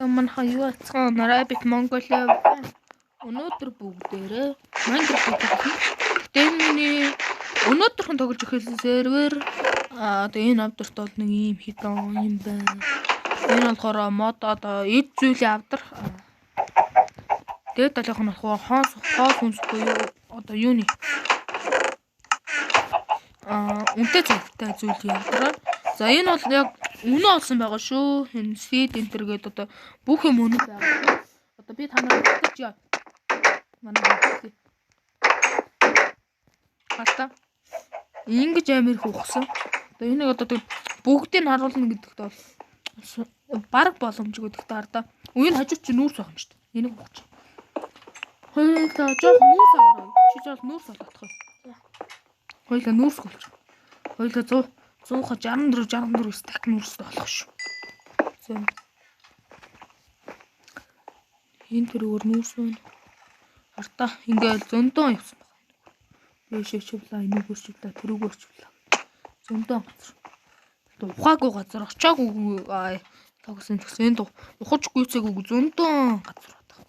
Манайхан юу ацхан Rabbit Mongolia өнөөдөр бүгдээрээ Minecraft тоглоно. Гэтэ энэ миний өнөөдөрхөн тоглож эхэлсэн сервер одоо энэ авдарт бол нэг ийм хитон юм байна. Энэ болохоор мод одоо эд зүйлийн авдар. Дээд талынх нь болохоор хоос хоол хүнс буюу одоо юуны үнэтэй цагтай зүйлийн авдар. За энэ бол яг үнэ олсон байгаа шүү. Энэ seed enter гэдэг одоо бүх юм үнэ байгаа шүү. Одоо би та нарыг татаж яа. Манай хөлтэй. Хата. Ингэж амир их ухсан. Одоо энийг одоо тэг бүгдийг нь харуулна гэдэгт бол баг боломжгүй гэдэгт хардаа. Үн хажууд чи нүүрс байх юм шүү дээ. Энийг ухаж. Хоёулаа жоох нүүрс аваарай. Чи жоох нүүрс олгох юм. Хоёулаа нүүрс голч. Хоёулаа 100 164 64 стак нүүрстэй болох шүү. За. Энэ тэрүүгээр нүүрс байна. Хартаа ингээл зөндөө явсан байна. Дээшээ чивлаа, энүүгээр чивлаа, тэрүүгээр чивлаа. Зөндөө газар. Ухаагүй газар, очоогүй тогсон гэсэн энд ухаж гүйцээгүй зөндөө газар байна.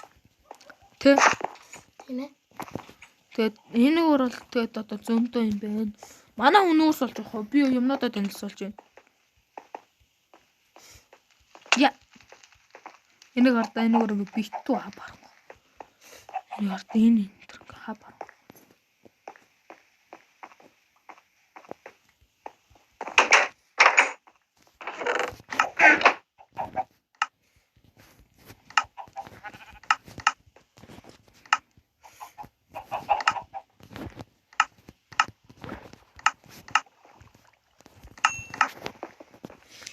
Тэ? Тийм ээ. Тэгээд энэгээр бол тэгээд одоо зөндөө юм байна. Манай хүн нүүрс болж байгаа. Би юмнуудаа танилцуулж байна. Я. Энийг хардаа энэгээр ингээ битүү хабар. Энийг хардаа энэ энэ төр ингээ хабар.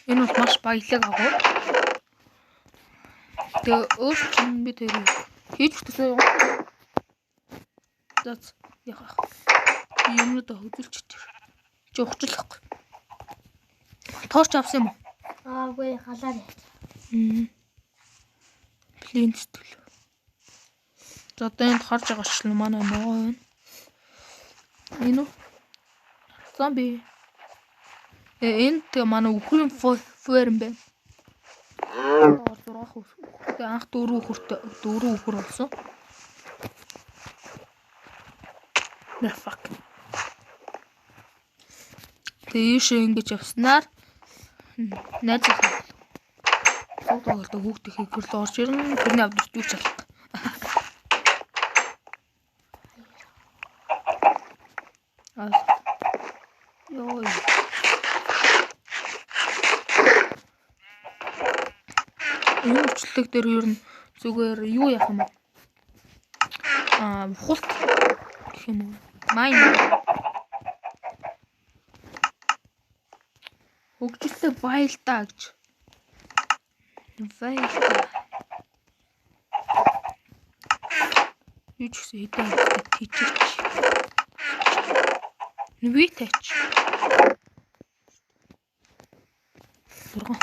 Энэ бол маш баялаг агуу. Тэгээ өөр чинь би тэр хийж бүтсэн юм. За яах вэ? Юмнуудаа хөдөлж чи. Чи ухчлахгүй. Торч авсан юм уу? Аагүй халаар яа. Плин сэтгэл. За одоо энд харж байгаа шил манай ногоо байна. Энэ үү? Зомби. Энд тэгээ манай үхрийн ферм байна. 6 үхэртэй анх 4 үхэртэй 4 үхэр болсон. Нэ fuck. Тэгээ ийшээ ингэж явснаар найзынхаа цуг тоглолтоо хүүхдийнхээ гэрэл орж ирнэ. Тэрний авд юу ч алга. Йоо. Энэ үйлчлэг дээр ер нь зүгээр юу яах юм бэ? Ухалт гэх юм уу? Майн. Хөгжилтэй вайлдаа гэж. Вайлдаа. Юу ч гэсэн хэдэн хавцтай тийчээч. Нви тач. 6 хөр.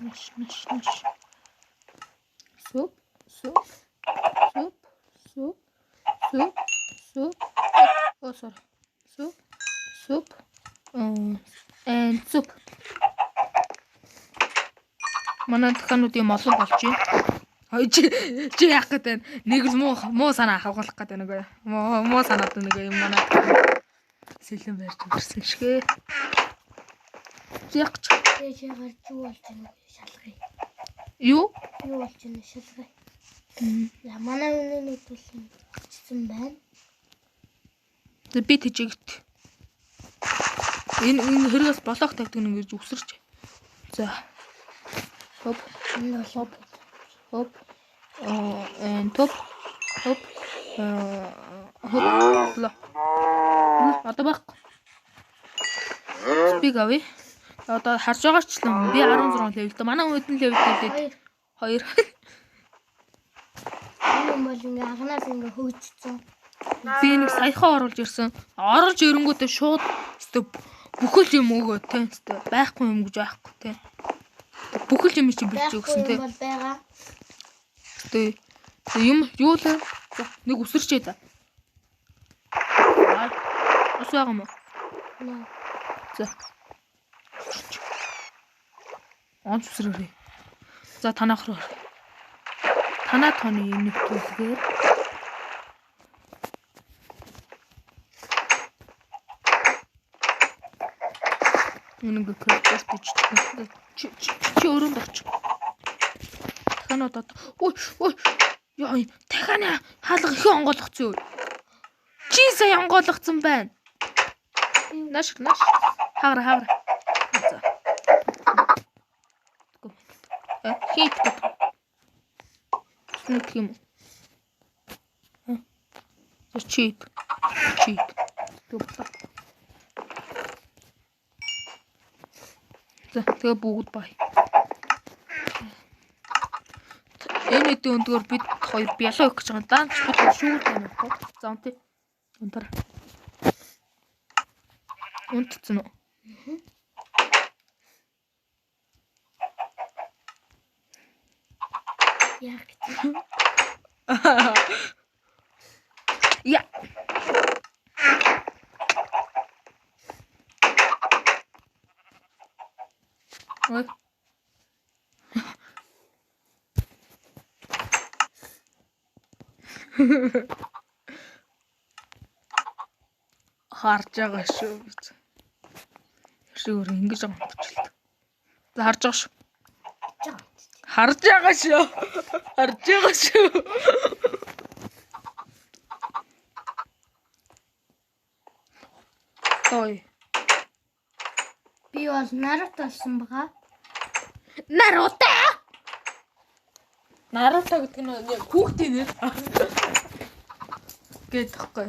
Нэш нэш нэш. Суп суп суп суп суп суп. Oh sorry. Суп суп and суп. Манай дахианууд юм олон болж байна. Ой чи яах гээд байна? Нэг л муу санаа авахлах гээд байна үгүй. Муу санаад нэг юм манай сэлэн барьж өнгөрсөн шигэ. Чи яах гэж? Дээшээ гарч юу болж байна вэ? Шалгая. Юу? Юу болж байна шалгая. За манай үнэнүүд бол очсон байна. За би тэжээгт. Энэ хэрэгээс блок тавьдаг нэг гэж үсэрч. За. Хоп Энэ бол хоп хоп and топ хоп хоп ла. Одоо байхгүй. Спик авъя. Одоо харж байгаачлан би 16 левелтэй. Манай хүн хэдэн левелтэй лээ? 2. 2. Энэ юм бол ингээ анханаас ингээ хөгжсөн. Би нэг саяхан оруулж ирсэн. Оруулж ирэнгүүтээ шууд өстө бүхэл юм өгөө те. Өстө байхгүй юм гэж байхгүй те. Бүхэл юм чи бэлж өгсөн те. Байхгүй юм бол байгаа. Өстө юм юу лээ? За нэг үсэрчээ за. Ус байгаа юм уу? Нөө. За. Онц үсрээрэй. За танаах руу. Танаа тооны юм нэвтрүүлгээр энэ ингээ крэпт ичдэг. Чи чи өрөөнд орч. Дахианууд одоо ой ой ёо дахианы хаалга их онгойлгоцсон юу? Чи сая онгойлгоцсон байна. Нааш нааш. Хаагара хаагара. За. Хийт гэдэг. Нэг юм. Чит. Чит. Түплээ. За тэгээ бүгд бай. Энэ эдийн өндгөр бид хоёр бялуу их гэж байгаа. Даанч бид шүүгэл байна уу? За унтъя. Унтар. Унтцсан уу? Яг гэж. Я. Ой. Харж байгаа шүү гэж. Шүүр ингэж гомдчихлаа. За харж байгаа шүү. Харж байгаа шүү. Харж байгаа шүү. Той. Би бол Наруто болсон байгаа. Наруто. Наруто гэдэг нь хүүхдийн нэр. Гэдэг байхгүй.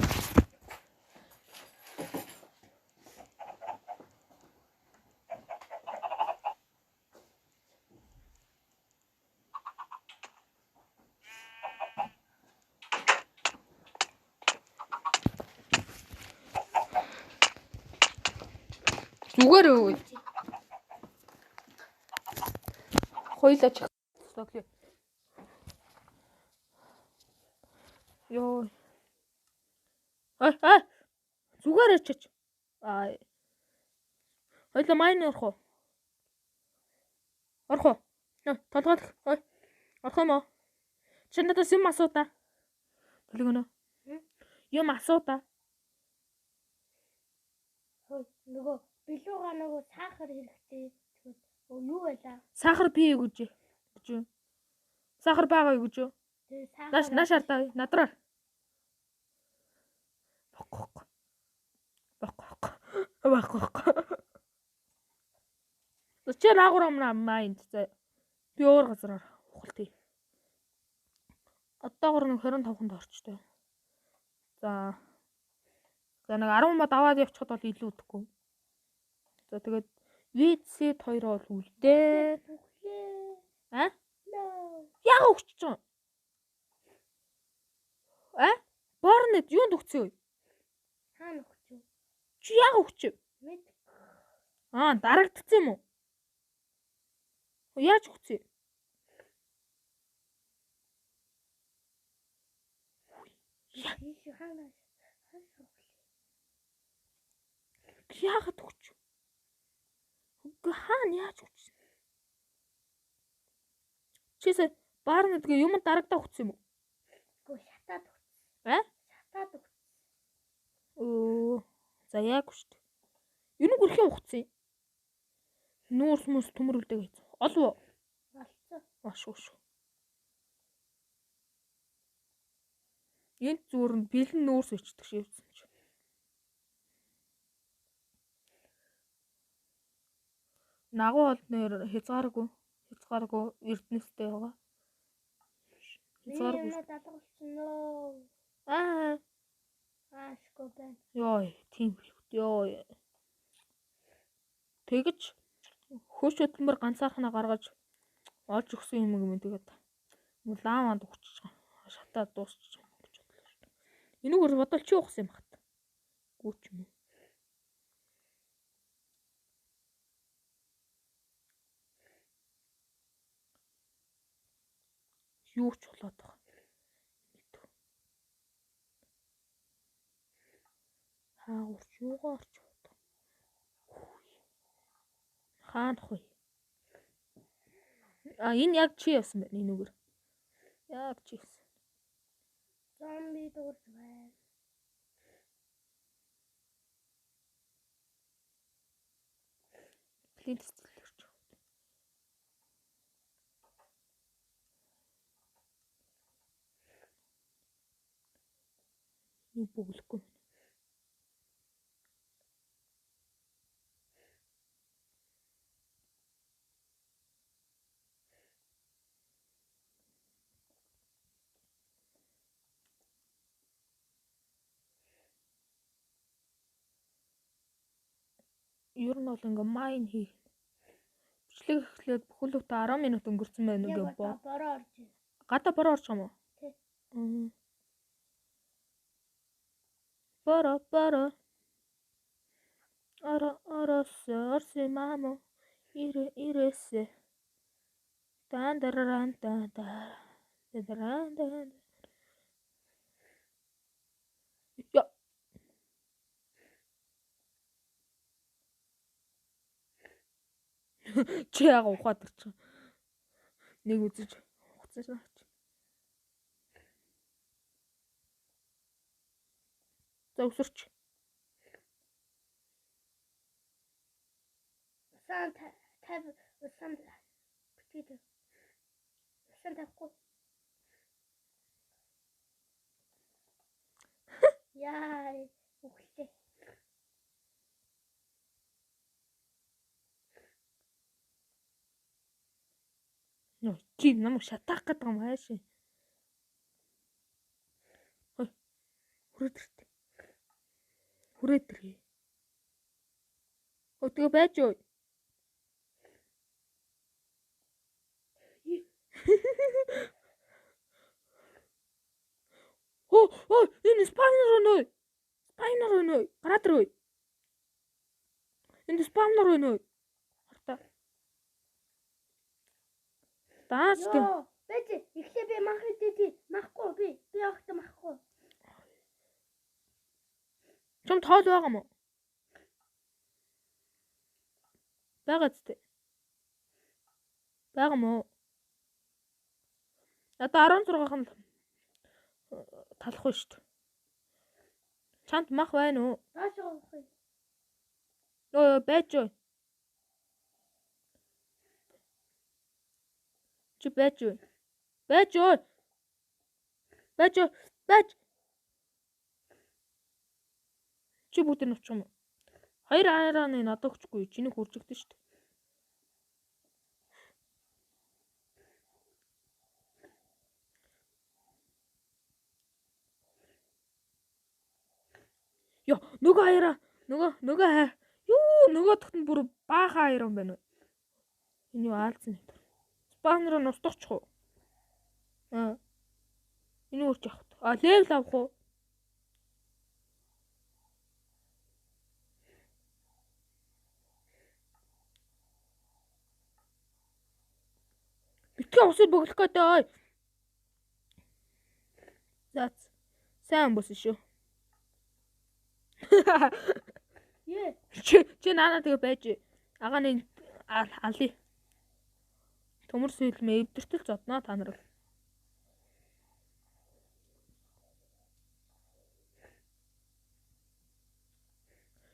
Зүгээр өө. Хоёлаа ч. Йоо. А зүгээр очиж. Аа. Хоёлаа майн орох уу? Орох уу? Толгойлох. Ой. Орох юм уу? Чи надаас юм асуу та. Төлгөнө. Юм асуу та. Хөөе, нөгөө билүүга нөгөө сахар хэрэгтэй. Тэгвэл юу байлаа? Сахар пи гэж. Гэж юу? Сахар бага юу гэж юу? Тэгээ Нааш нааш ардаа надраар. Бок бок. Бок бок. Бок бок. Чи наагур амна майнд заа. Би өөр газараар ухалт хий. Одоогор нэг 25-нд орчтой. За. За нэг 10 мод аваад явчихад бол илүү үдэхгүй. За тэгээд VC 2 бол үлдээ. А? Яг өгч байгаа. А? Борнет юунд өгцөө? Хаана өгч вэ? Чи яг өгч? Мэд. Аа, дарагдсан юм уу? Яаж өгцөө? Хаана? Яагаад өгч? Үгүй хаана яаж өгч? Чисээ баарнад гээ юм дарагдаа өгсөн юм уу? Үгүй шатаад өгсөн. А? Шатаад өгсөн. Өө. За яг шүү дээ. Энэ гүрхийн ухцсан. Нүүрс мүс төмөр үлдэг хийсэн. Олов уу? Олцсон. Маш шүү шүү. Энд зүгээр нь бэлэн нүүрс өчтдөг шивсэн чи. Нагуу бол нэр хязгааргүй, хязгааргүй эрдэнэстэй байгаа. Хязгааргүй. Хязгааргүй. Юмнууд алга болчихноо. Аа. Аашгүй байна. Йоо, тийм шүү. Йоо. Тэгэж хөөш хөдөлмөр ганцаархнаа гаргаж олж өгсөн юм юм тэгээд лааванд өгчөж байгаа. Шатаад дуусчих юм гэж бодлоо шүү. Энүүгээр бодвол чи ухсан юм хат. Гүү ч юм уу. Юу ч болоод байгаа. Мэдв. Хаагурч юугаар орч бодоо. Хаанах вэ? А энэ яг чи явсан байна энэ үгээр. Яг чи явсан. Зомби дурж байна. Flint steel ирч. Юу бөглөхгүй. Ер нь бол ингээ mine хийх. Бичлэг эхлээд бүхэл бүтэн 10 минут өнгөрцөн байна уу гэж бод. Бороо орж байна. Гадаа бороо орж байгаа юм уу? Тий. Бороо бороо. Оро ороос орси мамо. Ирэ ирэсэ. Дан дараран дан да. Дараран дан. Я. Чи яага ухаад ирчих. Нэг үзэж ухацсан шнаач. За өсөрч. Усан тав усан битгий. Усан тавихгүй. Яа, үхлээ. Нөө чи намайг шатаах гэдэг юм хайшаа. Хой. Хүрээд иртээ. Хүрээд ирээ. Өө тэгээ байж юу? Оо, оо, энэ spawner өнөө. Spawner өнөө. Гараад ирээ. Энд spawner өнөө. Хартаа. Даач тийм. Байж, эхлээ би мах идээ. Махгүй би. Би огт махгүй. Чам тоол байгаа мó? Байгаа зү. Байгаа мó? Одоо 16-ын талахгүй шүү дээ. Чамд мах байна уу? Доош явах юм. Өө байж юу? Чи байж юу? Байж юу? Байж юу? Байж. Чи бүгд нь очих юм уу? Хоёр айрааны надад өгчихгүй. Чиний хуржигдэн шүү дээ. Йоо, нөгөө аяра, нөгөө хай. Юу, нөгөө тогт нь бүр баахан аяр юм байна уу? Энэ юу аалзсан юм. Spawner нь устгах уу? Аа. Энэ үрж явах. А level авах уу? Битгий усыг бөглөх гэдэг. За. Сайн болсон шүү. Ее. Чи наана тэгээ байж. Агааны алъя. Төмөр сүүлмээ эвдэртэл зодноо та нар.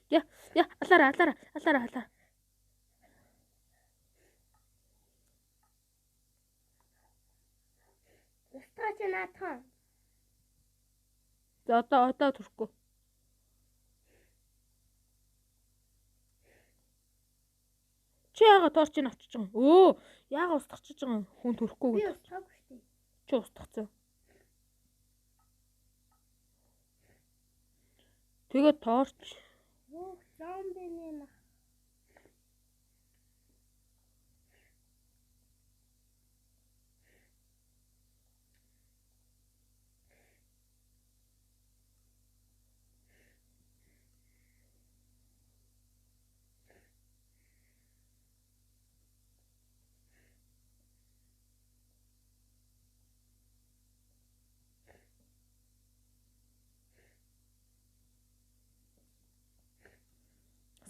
Я, я, алаараа, алаараа, алаараа, алаараа. Устгаач наадхан. За одоо төрөхгүй. Чи яага торч ин авчиж байгаа юм? Өө, яага устгахчиж байгаа юм? Хүн төрөхгүй Би гэдэг. устгаагүй шүү дээ. Чи устгацсан. Тэгээд торч. Юу, зомбиний мах.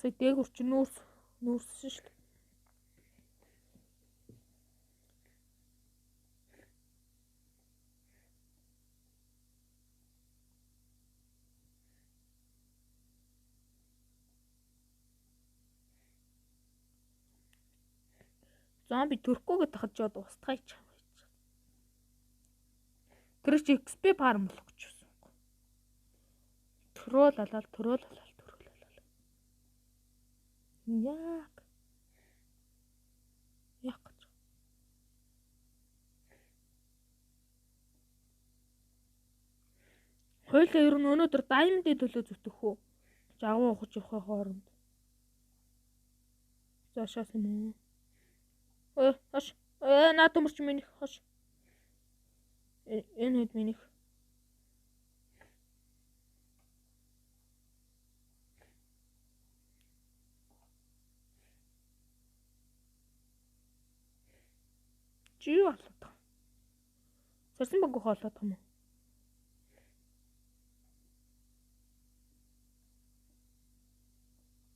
Сая дээгүр чи нүүрс нүүрсэн шүү дээ. Зомби төрөхгүй гэдэг хаж жоод устгаач. Тэр чи XP farm болох гэж байна. Төрөөл алаал, төрөөл алаал, төрөөл алаал. Яг. Яг гэж. Хойлоо ер нь өнөөдөр Diamond-ийн төлөө зүтгэх үү? Жагуу ухаж явахын хооронд. За шаас юм уу? Хаш. Наа төмөрч минийх хаш. Энэ хэд минийх. Чи юу болоод байгаа? Сарсан баг хоолоод байгаа юм уу?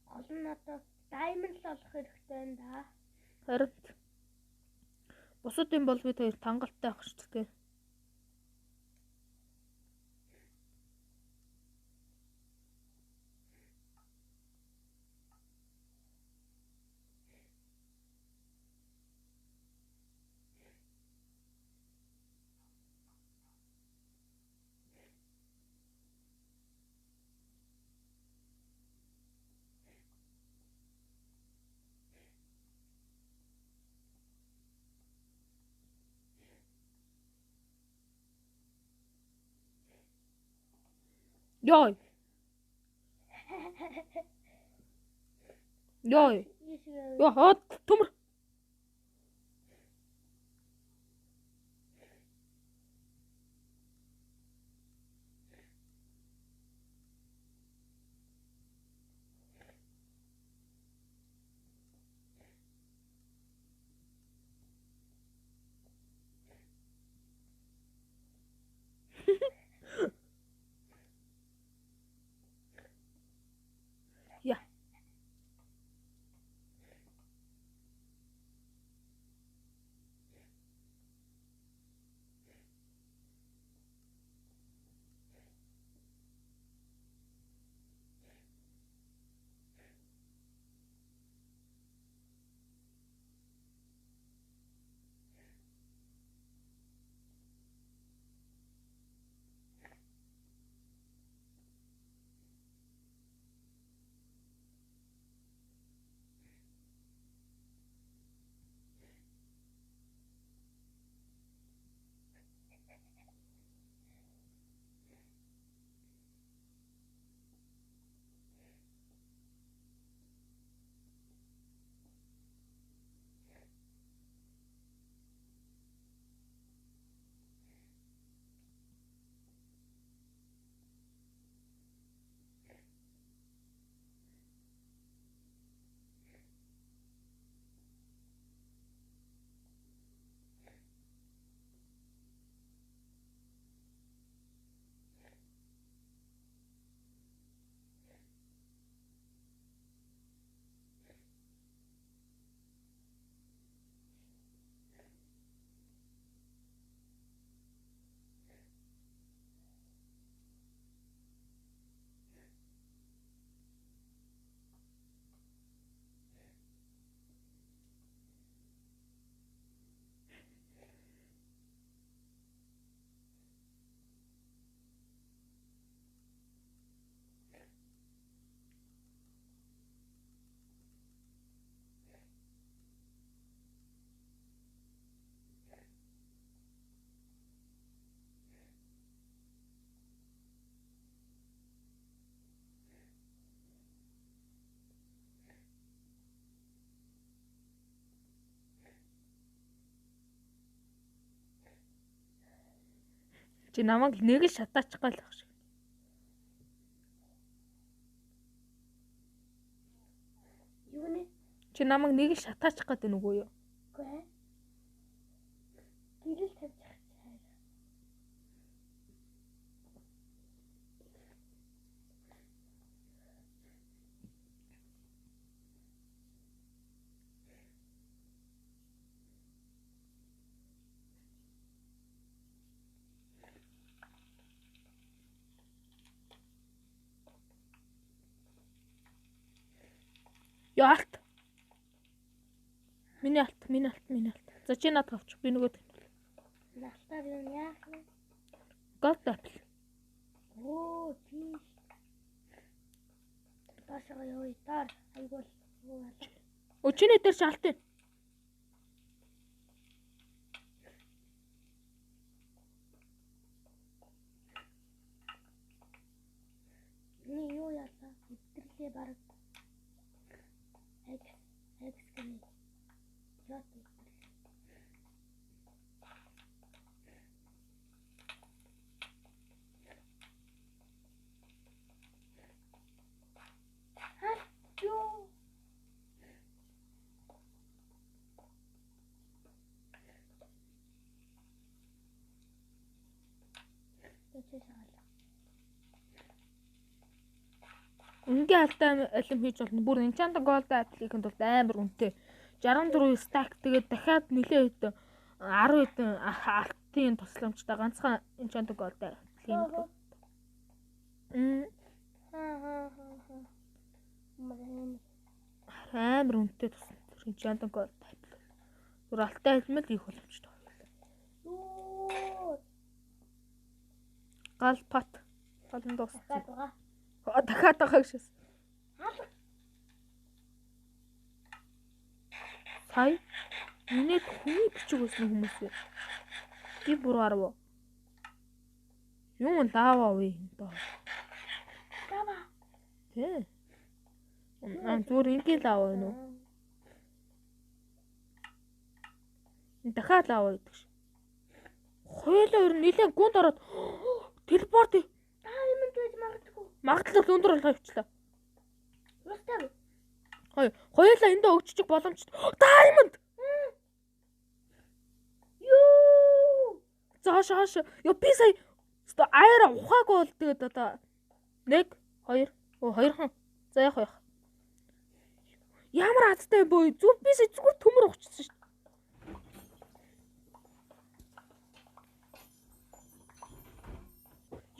Гол нь одоо diamond л олох хэрэгтэй юм да. Харин бусад юм бол бид хоёр тангалтай байх шүү дээ. Йой. Йой. Йоо, хот төмөр. Я. Чи намайг нэг л шатаачих гал байх шиг. Юу нэ? Чи намайг нэг л шатаачих гээд байна үгүй юу? Үгүй ээ. Гэрэл тавьчих. Яалт. Миний алт, миний алт, миний алт. За чи надад авчих. Би нөгөөд. Алтаар юм яах вэ? Gold apple. Оо, тийм. Доошоо явъя. Доор айгуул. Өө чиний дээр чи алт байна. Миний юу яалаа? Өдөрлөө баг. X X гэнэ. Яат. Юу? Энгийн алтай алим хийж болно. Бүр Enchanted Gold Apple-ийн тулд амар үнэтэй. 64 stack тэгээд дахиад нэлээд хэд 10 хэдэн алтын тусламжтай ганцхан Enchanted Gold Apple-ийн. Амар үнэтэй тусламж. Enchanted Gold Apple. Бүр алтай алим л хийх боломжтой. Юу? Гал пат. Олон дууссан. Дахиад байгаа. Дахиад байгаа гэшээс. Сая миний хүний бичиг байсан хүмүүс вэ? Би буруу арав уу? Юм лава вэ энэ доо. Лава. Тэ. Аа зүгээр энгийн лава байна уу? Дахиад лава гэдэг ш. Хоёулаа ер нь нэлээд гүнд ороод телепорт Даймонд байж магадгүй. Магадлал өндөр болгоо явчлаа. Уустай. Хой, хоёулаа эндээ өгччих боломжтой. Даймонд. Юу? За хоош. Йоо би сая өстө аяра ухаагүй бол тэгээд одоо 1 2 өө хоёрхан. За явах явах. Ямар азтай юм бөө? Зүг би сая зүгээр төмөр ухчихсан шүү дээ.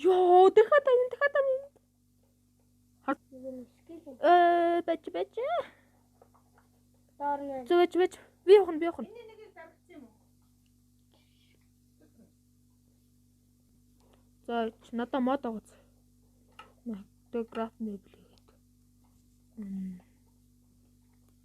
Йоо, дахиад энэ дахиад энэ. Бач бач. Доор нь. Зөв бач бач. Би явах нь, би явах нь. Энэ нэгийг заргацсан юм уу? За чи надаа мод аваац. Тэг граф мэбл хийгээд.